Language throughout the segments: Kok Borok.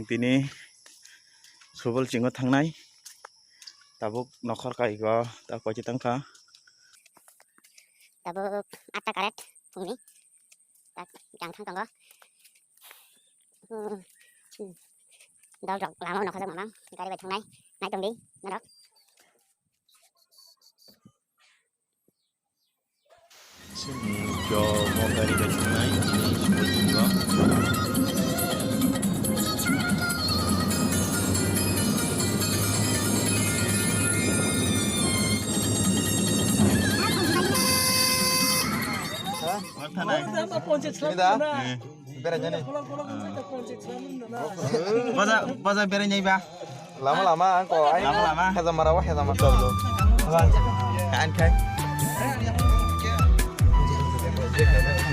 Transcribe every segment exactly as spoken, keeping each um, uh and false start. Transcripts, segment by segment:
Tini subul chingo thangnai. Tabuk nokhor kai go, ta koichi tangkha. Tabuk atta karet phungni. Tak jang thang tongo. Hmm. Dol rok lama o nokhajak mamang. Gari bai thangnai. Nai tongdi norok. Chini jo mo gari bai thangnai, chini sumui tongo. Thanai. Sini da? Eh. Berai jani. Baja, baja berai jai ba. Lama lama ang ko ai. Lama lama. Heza mara wa heza mara tablo. Kan khai.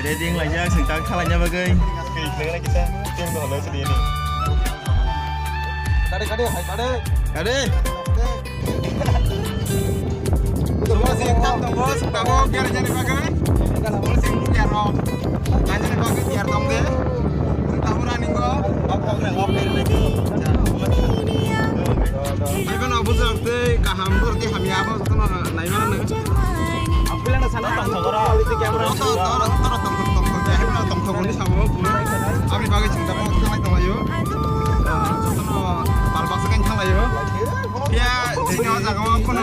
Ready wng laijak, sing tak khalai nya bagwi. Kiri kiri kita. Tim do holo sini ini. Kade kade hai kade. Kade. Tongo sing tam tongo sing tabuk biar jani bagwi. Tongo sing biar rok. Nang jani bagwi biar tong de. Sing tabuk running go. Iben obo jok tei kaham bor tei hamya abo jotono nai mano. Apuila na sana tong thok oro. Toro tong thok tong thok tong thok tong thok tong thok ni samo. Aboni bagwi sing tabuk thanglai tong laio. Jotono pal baksa kain thang laio. Ya, chini o jaga o kuno,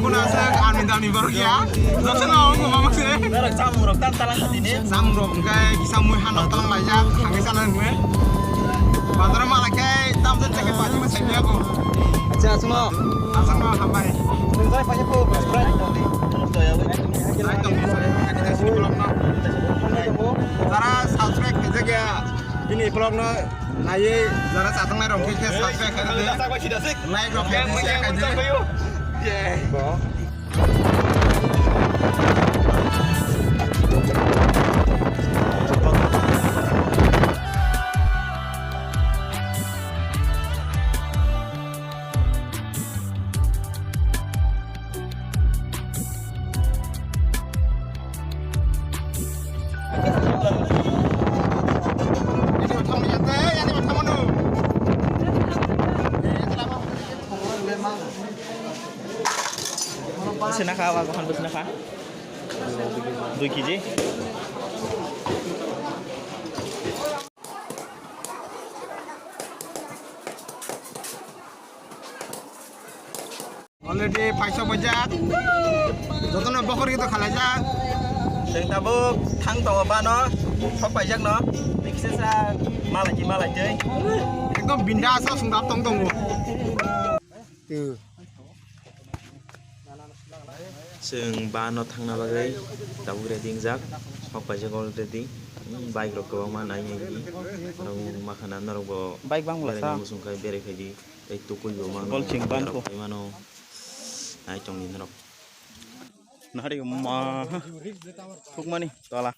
kuno asa army dal ni borok ya. Jotono o mama se. Norok samung rok tan talang tini. Samung rok hingke kisa mui hano talang laijak, hangke sana hingke. Bazar o mala khe tam jan chakhe pajima saiya ko. Acha, aswkno. Aswkno hambai. Nung bai paisa ko, subscribe. Jara subscribe khaijak ya, bini vlog no naiwi jara chatongnai rok khe subscribe khaidi. Like rok khaidi, share khaidi. Bwswk nakha, o, o, o, bwswk nakha. Dui kg. Already paisa paijak. Jotono bokhor gito khalaijak. Chwng tabuk thang tongo bano. Sok paijak no. Bikisa sa malai chi malai tei. Ekdom bindas o swngrap tong tongo. Chwng bano thangna bagwi tabuk ready wngjak. Sok paijak already. Bike rok kwbangma nai nai di. Norok ma khana norok bo bike bang bwla sa. Muchung khai berai khai di. Tei tukui bo mano. Bol ching ban ko. Tei mano. Nai tong di norok. Nari ma. Thukmani tola.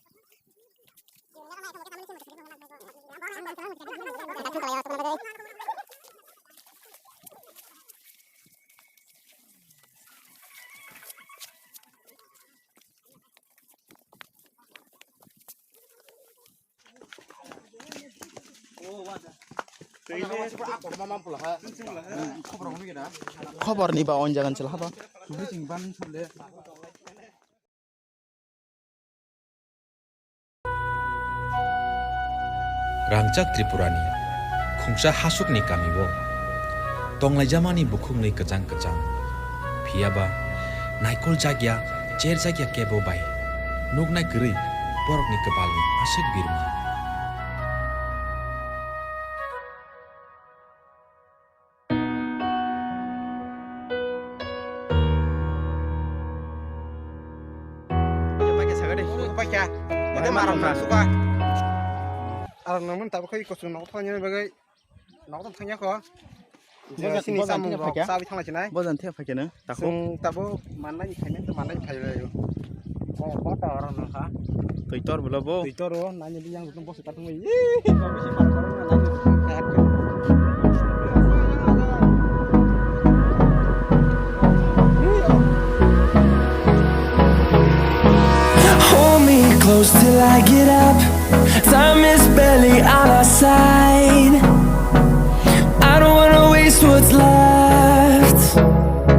Khobor ni ba on jagan chwla haba. Rangchak Tripurani khungsa hasukni kamio tonglaijamani bukhuknwi kwchang kwchang. Phiyaba naikol jakya, cher jakya kebo bai nuknai kwrwi borokni kwpalni aswk birma. Paikha, paikha. Ate marang nang suka. Arang nang mun tabuk khai kosong nok thanya bagai. Nok thanya ko. Bojan, sini bojan samung thik rok phaikha. Sabi thangla chinai. Bojan thik phaikha no. Tako. Chwng tabuk mannai ni khainai to mannai ni khailai. Oh, kota orang nang kha. Twi tor bwla bo. Twi tor o, nani biyang jotong bosi katung wi. Ih, bisi mar mar nani. Hold me close till I get up. Time is barely on our side.